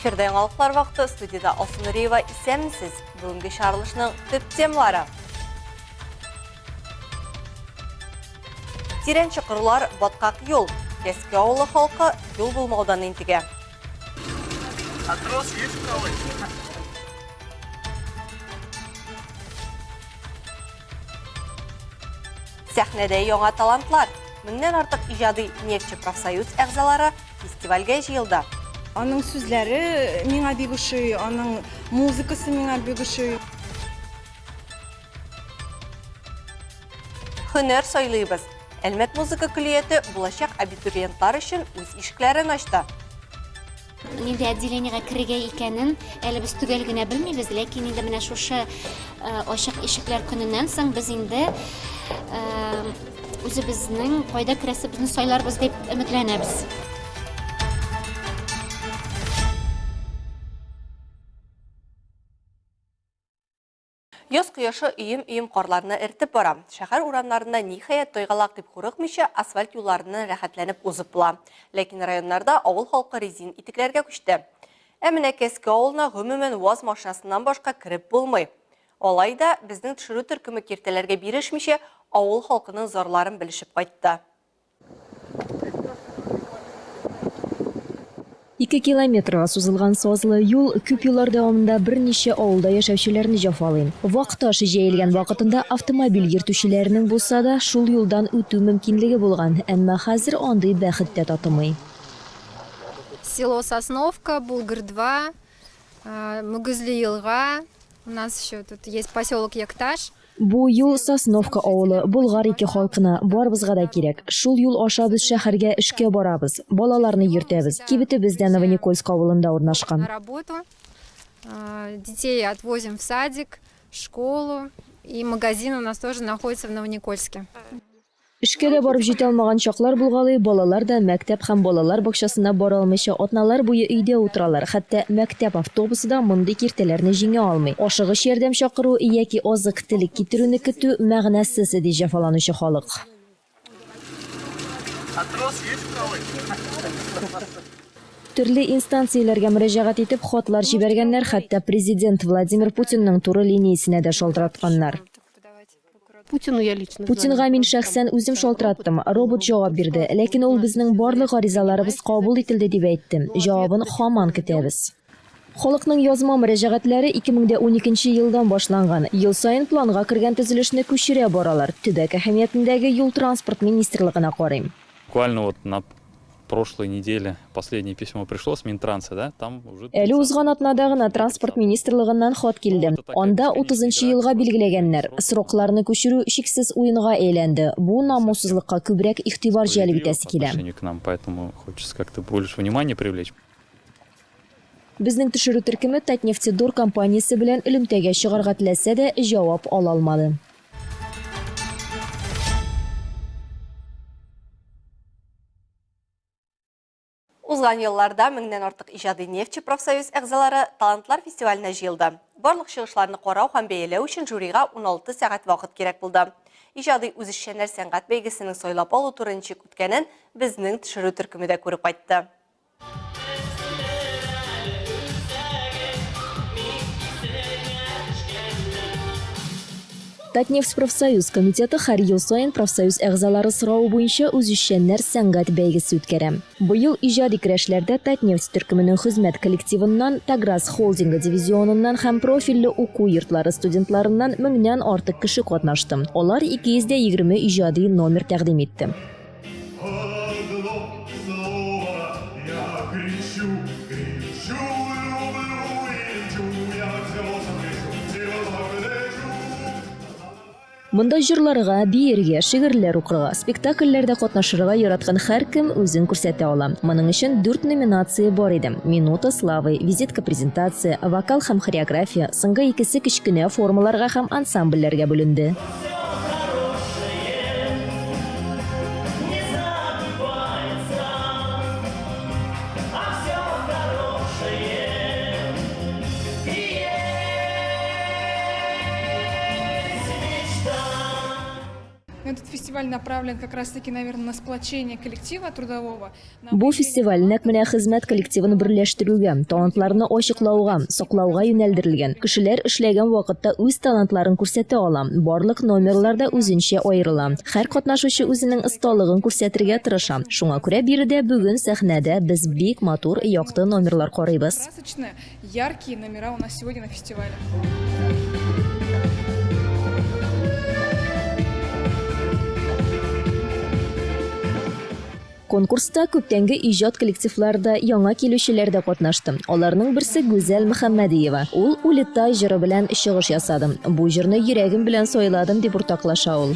Эфирда яңалыклар вакыты, студиядә Алсу Нуриева. Исәнмесез! Бүгенге чыгарылышның төп темалары. Тирән чокырлар, баткак юл. Кәске авылы халкы юл булмаудан интегә. А трос есть у кого? Сәхнәдә яңа талантлар. Меңнән артык иҗади нефтьче профсоюз әгъзалары фестивальгә җыелды. Аның сүзләре миңа бик ошый, аның музыкасы миңа бик ошый. Һөнәр сайлыйбыз. Әлмәт музыка көллияте булачак абитуриентлар өчен үз ишекләрен ачты. Нинди отделениегә керергә икәнен әле без төгәл генә белмибез, ләкин инде менә шушы ачык ишекләр көненнән соң без инде үзебезнең кайда керәсебезне сайларбыз дип өметләнәбез. Яз кояшы өем-өем карларны эретеп бара. Шәһәр урамнарында ниһаять тайгалак дип курыкмыйча, асфальт юлларыннан рәхәтләнеп узып була. Ләкин районнарда авыл халкы резин итекләргә күчте. Ә менә Кәске авылына гомумән ВАЗ машинасыннан башка кереп булмый. Алай да, безнең төшерү төркеме киртәләргә бирешмичә, авыл халкының зарларын белешеп кайтты. Ике километрга сузылган сазлы юл күп еллар дәвамында берничә авылда яшәүчеләрне җәфалый. Вак таш җәелгән вакытында автомобиль йөртүчеләренең булса да шул юлдан үтү мөмкинлеге булган, әмма хәзер андый бәхет тә татымый. Село Сосновка, Булгыр-2, Мөгезле Елга, у нас еще тут есть поселок Якташ. Бу юл Сосновка авылы, Болгар ике халкына, барыбызга да кирәк. Шул юл аша без шәһәргә эшкә барабыз, балаларны йөртәбез. Кибетебез дә Новоникольск авылында урнашкан. На работу, детей отвозим в садик, школу, и магазин у нас тоже находится в Новоникольске. Эшкә дә барып җитә алмаган чаклар булгалый, балалар да мәктәп һәм балалар бакчасына бара алмыйча атналар буе өйдә утыралар, хәтта мәктәп автобусы да мондый киртәләрне җиңә алмый. Ашыгыч ярдәм чакыру яки азык-төлек китерүне көтү мәгънәсез, ди җәфаланучы халык. Төрле инстанцияләргә мөрәҗәгать итеп, хатлар җибәргәннәр, хәтта Президент Владимир Путинның туры линиясенә дә шалтыратканнар. Путинга мин шәхсән үзем шалтыраттым. Робот җавап бирде. Ләкин ул безнең барлык гаризаларыбыз кабул ителде дип әйтте. Җавабын һаман көтәбез. Халыкның язма мөрәҗәгатьләре 2012 нче елдан башланган. Ел саен планга кергән төзелешне күчерә баралар. Төбәк әһәмиятендәге юл-транспорт министрлыгына карыйм. Буквально вот на прошлой неделе последнее письмо пришло с Минтранса, да, там уже. Әле узган атнада гына Транспорт министрлыгыннан хат килде. Анда утызынчы елга билгеләгәннәр. Срокларны күчерү чиксез уенга әйләнде. Бу намуссызлыкка күбрәк игътибар җәлеп итәсе килә. К нам, поэтому хочется как-то больше внимания привлечь. Безнең төшерү төркеме Татнефтедор компаниясе белән элемтәгә чыгарга теләсә дә, җавап ала алмады. Узган елларда меңнән артык иҗади нефтьче профсоюз әгъзалары Талантлар фестиваленә җыелды. Барлык чыгышларны карау һәм бәяләү өчен жюрига 16 сәгать вакыт кирәк булды. Иҗади үзешчәннәр сәнгать бәйгесенең сайлап алу туры ничек үткәнен безнең төшерү төркеме дә күреп кайтты. Татнефть профсоюз комитеты һәр ел саен профсоюз әгъзалары соравы буенча үзешчәннәр сәнгать бәйгесе үткәрә. Быел иҗади көрәшләрдә Татнефть төркеменең хезмәт коллективыннан, Таграс холдингы дивизионыннан һәм профильле уку йортлары студентларыннан меңнән артык кеше катнашты. Алар 220 иҗади номер тәкъдим итте. Монда җырларга, биергә, шигырьләр укырга, спектакльләрдә катнашырга яраткан һәркем үзен күрсәтә ала. Моның өчен дүрт номинация бар иде, Минута славы, визитка-презентация, вокал һәм хореография, соңгы икесе кечкенә формаларга һәм ансамбльләргә бүленде. Фестиваль направлен как раз-таки, наверное, на сплочение коллектива трудового. Бу фестиваль нәкъ менә хезмәт коллективын берләштерүгә, талантларны ачыклауга, саклауга юнәлдерелгән. Кешеләр эшләгән вакытта үз талантларын күрсәтә ала. Барлык номерлар да үзенчә аерыла. Һәр катнашучы үзенең осталыгын күрсәтергә тырыша. Шуңа күрә биредә бүген сәхнәдә без бик матур, якты номерлар карыйбыз. Красочные, яркие номера у нас сегодня на фестивале. Конкурста күптәнге иҗат коллективлары да, яңа килүчеләр дә катнашты. Аларның берсе Гүзәл Мөхәммәдиева. Ул Улетай җыры белән чыгыш ясады. Бу җырны йөрәгем белән сайладым, дип уртаклаша ул.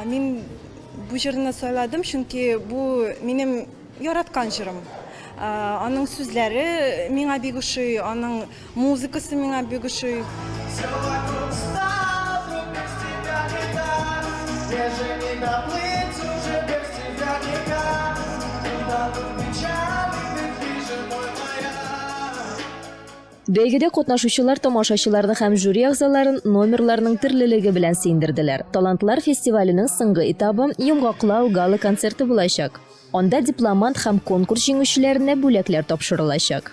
Мин бу җырны сайладым, чөнки бу минем Яраткан җырым. Аның сүзләре миңа бик ошый, аның музыкасы миңа бик ошый. Бәйгедә катнашучылар тамашачыларны һәм жюри әгъзаларын номерларның төрлелеге белән сөендерделәр. Талантлар фестиваленең соңгы этабы, йомгаклау гала-концерты булачак. Анда дипломант һәм конкурс җиңүчеләренә бүләкләр тапшырылачак.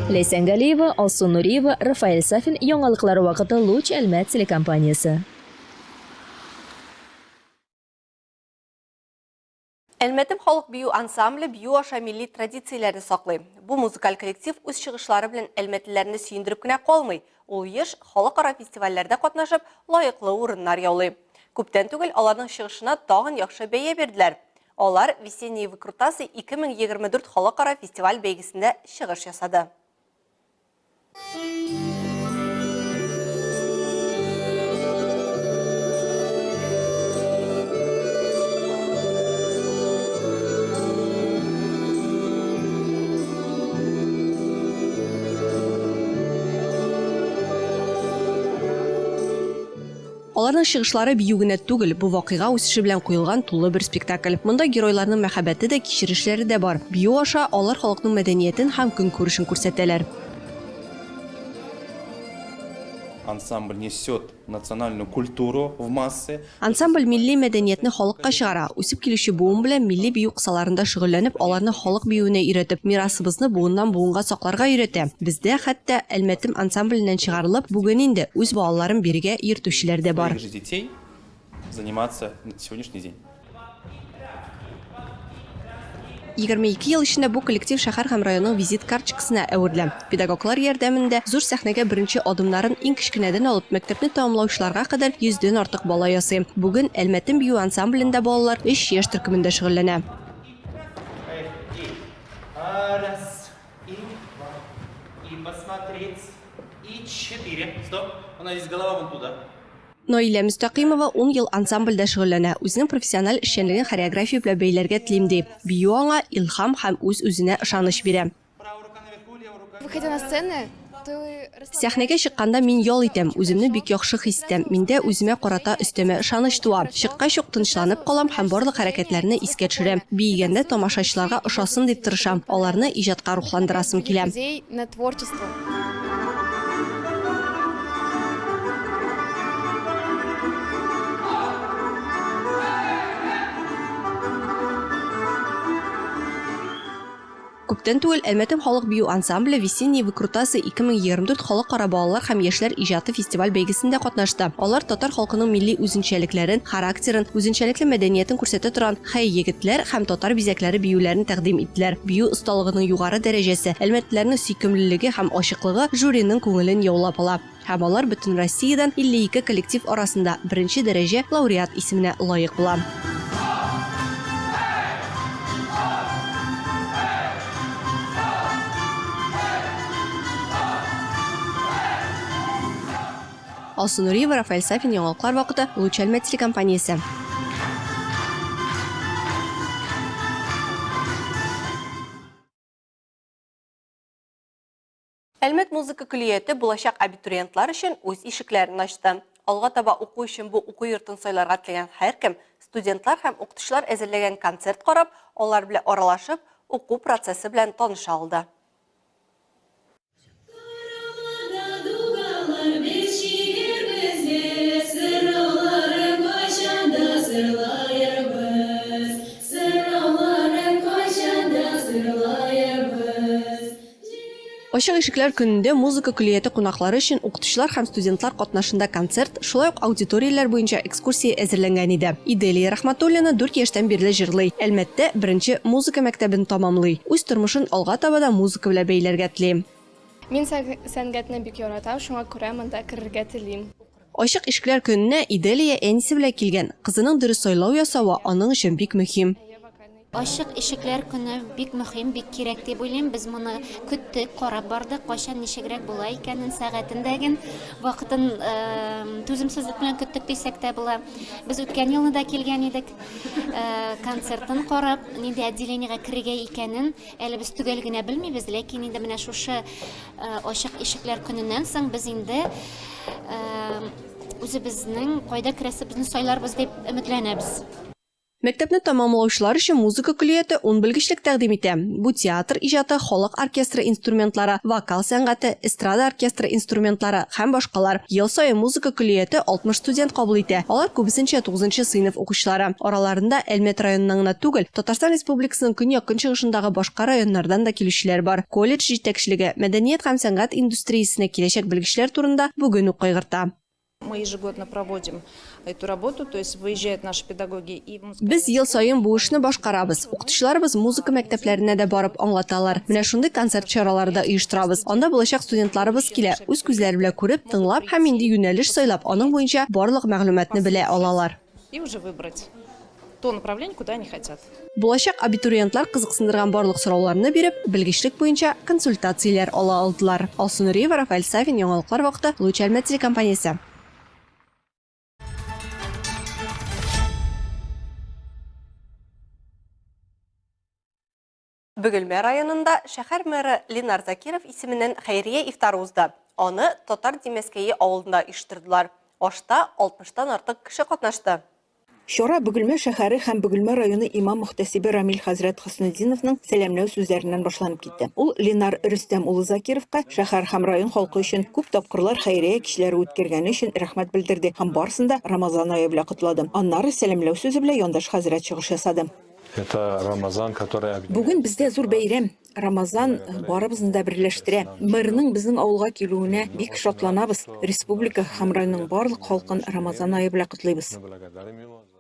Ләйсән Галиева, Алсу Нуриева, Рафаэль Сафин, Яңалыклар вакыты Луч Әлмәт телекомпаниясе. Әлмәтем халык бию ансамбле бию аша милли традицияләрне саклый. Бу музыкаль коллектив үз чыгышлары белән әлмәтлеләрне сөендереп кенә калмый, ул еш халыкара фестивальләрдә катнашып, лаеклы урыннар яулый. Күптән түгел аларның чыгышына тагын яхшы бәя бирделәр. Алар Весенние выкрутасы 2024 халыкара фестиваль-бәйгесендә чыгыш ясады. Аларның чыгышлары бию генә түгел, бу вакыйга үсеше белән куелган тулы бер спектакль. Монда геройларның мәхәббәте дә, кичерешләре дә бар. Бию аша алар халыкның мәдәниятен һәм көнкүрешен күрсәтәләр. Ансамбль несет национальную культуру в массы. Ансамбль милли мәдәниятне халыкка чыгара. Үсеп килүче буын белән милли бию кысаларында шөгыльләнеп, аларны халык биюенә өйрәтеп, мирасыбызны буыннан-буынга сакларга өйрәтә. Бездә хәтта Әлмәтем ансамбленнән чыгарылып, бүген инде үз балаларын бирегә йөртүчеләр дә бар. Своих же детей заниматься на сегодняшний день. 22 ел эчендә бу коллектив шәһәр һәм районның визит карточкасына әверелә. Педагоглар ярдәмендә зур сәхнәгә беренче адымнарын иң кечкенәдән алып мәктәпне тәмамлаучыларга кадәр йөздән артык бала ясый. Бүген Әлмәтем бию ансамблендә балалар өч яшь төркемендә шөгыльләнә. Наилә Мөстәкыймова ун ел ансамбльдә шөгыльләнә, үзенең профессиональ эшчәнлеген хореография белән бәйләргә телим, ди. Бию аңа илһам һәм үз-үзенә ышаныч бирә. Сәхнәгә чыкканда мин ял итәм, үземне бик яхшы хис итәм. Миндә үземә карата өстәмә ышаныч туа. Чыккач ук тынычланып калам һәм барлык хәрәкәтләрне искә төшерәм. Биегәндә тамашачыларга ошасын дип тырышам, аларны иҗатка рухландырасым килә. Күптән түгел Әлмәтем халык бию ансамбле Весенние выкрутасы 2024 халыкара балалар һәм яшьләр иҗаты фестиваль-бәйгесендә катнашты. Алар татар халкының милли үзенчәлекләрен, характерын, үзенчәлекле мәдәниятен күрсәтә торган Хәй, егетләр һәм Татар бизәкләре биюләрен тәкъдим иттеләр. Бию осталыгының югары дәрәҗәсе, әлмәтлеләрнең сөйкемлелеге һәм ачыклыгы жюриның күңелен яулап ала. Һәм алар бөтен Россиядән 52 коллектив арасында беренче дәрәҗә лауреат исеменә лаек була. Алсу Нуриева, Рафаэль Сафин, Яңалыклар вакыты, Луч Әлмәт телекомпаниясе. Әлмәт музыка көллияте булачак абитуриентлар өчен үз ишекләрен ачты. Алга таба уку өчен бу уку йортын сайларга теләгән һәркем студентлар һәм укытучылар әзерләгән концерт карап, алар белән аралашып, уку процессы белән таныша алды. Ачык ишекләр көнендә музыка көллияте кунаклары өчен укытучылар һәм студентлар катнашында концерт, шулай ук аудиторияләр буенча экскурсия әзерләнгән иде. Иделия Рәхмәтуллина дүрт яшьтән бирле җырлый, Әлмәттә беренче музыка мәктәбен тәмамлый. Үз тормышын алга таба да музыка белән бәйләргә тели. Мин сәнгатьне бик яратам, шуңа күрә монда керергә телим. Ачык ишекләр көненә Иделия әнисе белән килгән. Кызының дөрес сайлау ясавы аның өчен бик мөһим. Ачык ишекләр көне бик мөһим, бик кирәк дип уйлыйм. Без моны көттек, карап бардык, кайчан ничегрәк була икәнен, сәгатен дә ген, вакытын түземсезлек белән көттек дисәк тә була. Без үткән елны да килгән идек, концертын карап, нинди отделениегә керергә икәнен әле без төгәл генә белмибез, ләкин инде менә шушы ачык ишекләр көненнән соң без инде үзебезнең кайда керәсебезне сайларбыз дип өметләнәбез. Мәктәпне тәмамлаучылар өчен музыка көллияте ун белгечлек тәкъдим итә. Бу театр иҗаты, халык оркестры инструментлары, вокал сәнгате, эстрада оркестры инструментлары һәм башкалар. Ел саен музыка көллияте 60 студент кабул итә. Алар күбесенчә тугызынчы сыйныф укучылары. Араларында Әлмәт районыннан гына түгел, Татарстан Республикасының көньяк-көнчыгышындагы башка районнардан да килүчеләр бар. Колледж җитәкчелеге мәдәният һәм сәнгать индустриясенә киләчәк белгечләр турында бүген үк кайгырта. Мы ежегодно проводим эту работу, то есть выезжают наши педагоги и в музыкальные Без ел саен бу эшне башкарабыз. Укытучыларыбыз музыка мәктәпләренә дә барып аңлаталар. Менә шундый концерт чаралары да оештырабыз. Анда булачак студентларыбыз килә, үз күзләре белән күреп, тыңлап һәм инде юнәлеш сайлап, аның буенча барлык мәгълүматны белә алалар. И уже выбрать то направление, куда они хотят. Булачак абитуриентлар кызыксындырган барлык сорауларны биреп, белгечлек буенча консультацияләр ала алдылар. Алсу Нуриева, Рафаэль Сафин, Яңалыклар вакыты, Луч Әлмәт телекомпаниясе. Бөгелмә районында шәһәр мэры Ленар Закиров исеменнән хәйрия ифтары узды. Аны Татар Димәскәе авылында оештырдылар. Ашта 60 тан артык кеше катнашты. Чара Бөгелмә шәһәре һәм Бөгелмә районы имам-мөхтәсибе Рамил хәзрәт Хөснетдиновның сәламләү сүзләреннән башланып китте. Ул Ленар Рөстәм улы Закировка шәһәр һәм район халкы өчен күп тапкырлар хәйрия кичләре үткәргәне өчен рәхмәт белдерде һәм барысын да Рамазан ае белән котлады. Аннары сәламләү сүзе белән яндаш хәзрәт чыгыш ясады. Это Рамазан, который объединяет. Бүген бездә зур бәйрәм. Рамазан барыбызны да берләштерә. Мэрның безнең авылга килүенә бик шатланабыз. Республика һәм районның барлык халкын Рамазан ае белән котлыйбыз.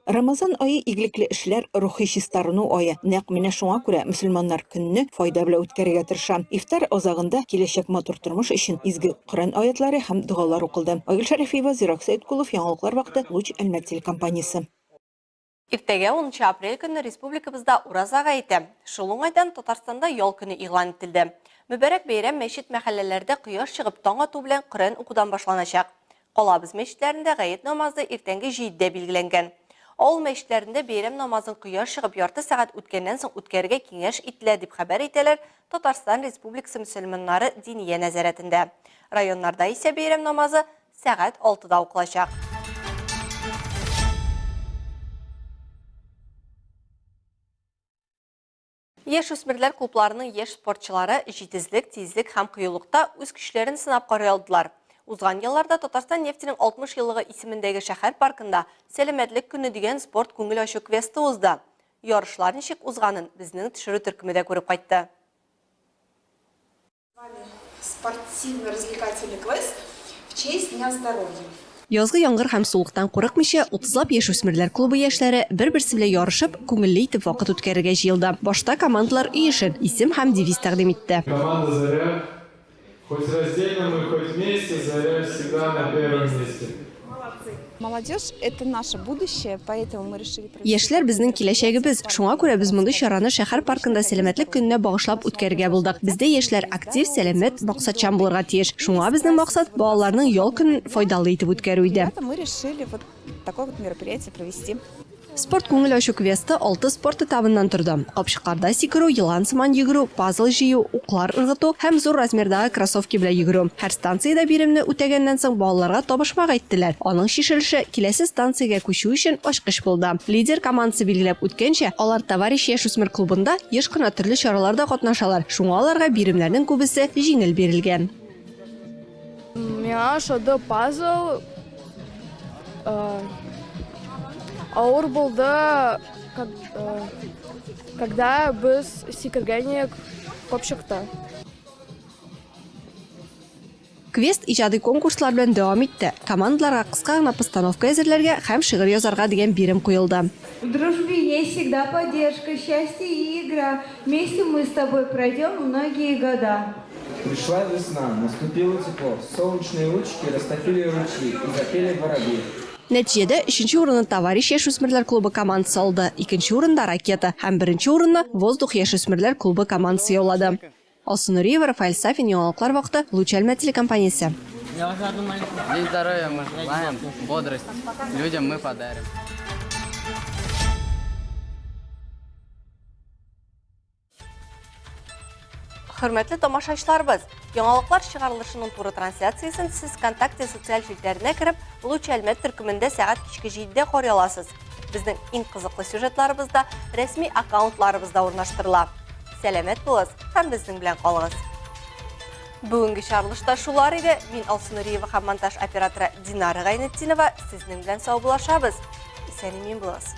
Рамазан ае игелекле эшләр, рухи чистарыну ае. Нәкъ менә шуңа күрә мөселманнар көнне файда белән үткәрергә тырыша. Ифтар азагында киләчәк матур тормыш өчен изге Коръән аятлары һәм догалар укылды. Айгөл Шәрәфиева, Зирак Сәеткулов, Яңалыклар вакыты, Луч Әлмәт телекомпаниясе. Иртәгә, унынчы апрель көнне республикабызда Ураза гаете. Шул уңайдан Татарстанда ял көне игълан ителде. Мөбарәк бәйрәм мәчет-мәхәлләләрдә кояш чыгып таң ату белән Коръән укудан башланачак. Калабыз мәчетләрендә гает намазы иртәнге җидедә билгеләнгән. Авыл мәчетләрендә бәйрәм намазын кояш чыгып ярты сәгать үткәннән соң үткәрергә киңәш ителә, дип хәбәр итәләр Татарстан Республикасы мөселманнары Диния нәзарәтендә. Районнарда исә бәйрәм намазы Сәгать алтыда укылачак. Яшүсмерләр клубларының яшь спортчылары җитезлек, тизлек һәм кыюлыкта үз көчләрен сынап карый алдылар. Узган елларда Татарстан нефтенең 60 еллыгы исемендәге шәһәр паркында Сәламәтлек көне дигән спорт күңел ачу квесты узды. Ярышлар ничек узганын безнең төшерү төркеме дә күреп кайтты. Спортивно-развлекательный квест в честь Дня здоровья. Язгы яңгыр һәм суыктан курыкмыйча, утызлап яшүсмерләр клубы яшьләре бер-берсе белән ярышып, күңелле итеп вакыт үткәрергә җыелды. Башта командалар өй эшен, исем һәм девиз тәкъдим итте. Команда Заря, хоть раздельно мы, хоть вместе, Заря всегда на первом месте. Молодежь, это наше будущее, поэтому мы решили провести. Яшьләр безнең киләчәгебез, шуңа күрә без мондый чараны шәһәр паркында сәламәтлек көненә багышлап үткәрергә булдык. Бездә яшьләр актив, сәламәт, максатчан булырга тиеш. Шуңа безнең максат, балаларның ял көнен файдалы итеп үткәрү иде. Мы решили вот такое вот мероприятие провести. Спорт күңел ачу квесты алты спорт этабыннан торды, капчыкларда сикерү, елан сыман йөгерү, пазл җыю, уклар ыргыту һәм зур размердагы кроссовки белән йөгерү. Һәр станциядә биремне үтәгәннән соң балаларга табышмак әйттеләр, аның чишелеше киләсе станциягә күчү өчен ачкыч булды. Лидер командасы билгеләп үткәнчә, алар Товарищ яшүсмер клубында еш кына төрле чараларда катнашалар, шуңа аларга биремнәрнең күбесе җиңел бирелгән. Миңа ошады пазл. Авыр булды, когда без сикергән идек капчыкта. Квест иҗади конкурслар белән дәвам итте. Командаларга кыска гына постановка әзерләргә һәм шигырь язарга дигән бирем куелды. В дружбе есть всегда поддержка, счастье и игра. Вместе мы с тобой пройдем многие года. Пришла весна, наступило тепло, солнечные лучики растопили ручьи и запели воробьи. Нәтиҗәдә, өченче урынны Товарищ яшүсмерләр клубы командасы алды, икенче урында, Ракета һәм беренче урынны Воздух яшүсмерләр клубы командасы яулады. Алсу Нуриева, Рафаэль Сафин, Яңалыклар вакыты, Луч Әлмәт телекомпаниясе. День здоровья мы желаем, бодрость людям мы подарим. Хөрмәтле тамашачыларыбыз, яңалыклар чыгарылышының туры трансляциясен сез ВКонтакте социаль челтәренә кереп, Луч Әлмәт төркемендә сәгать кичке 7-дә карый аласыз. Безнең иң кызыклы сюжетларыбыз да рәсми аккаунтларыбызда урнаштырыла. Сәламәт булыгыз һәм безнең белән калыгыз. Бүгенге чыгарылышта шулар иде. Мин Алсу Нуриева һәм монтаж операторы Динара Гайнетдинова сезнең белән саубуллашабыз. Исән-имин булыгыз.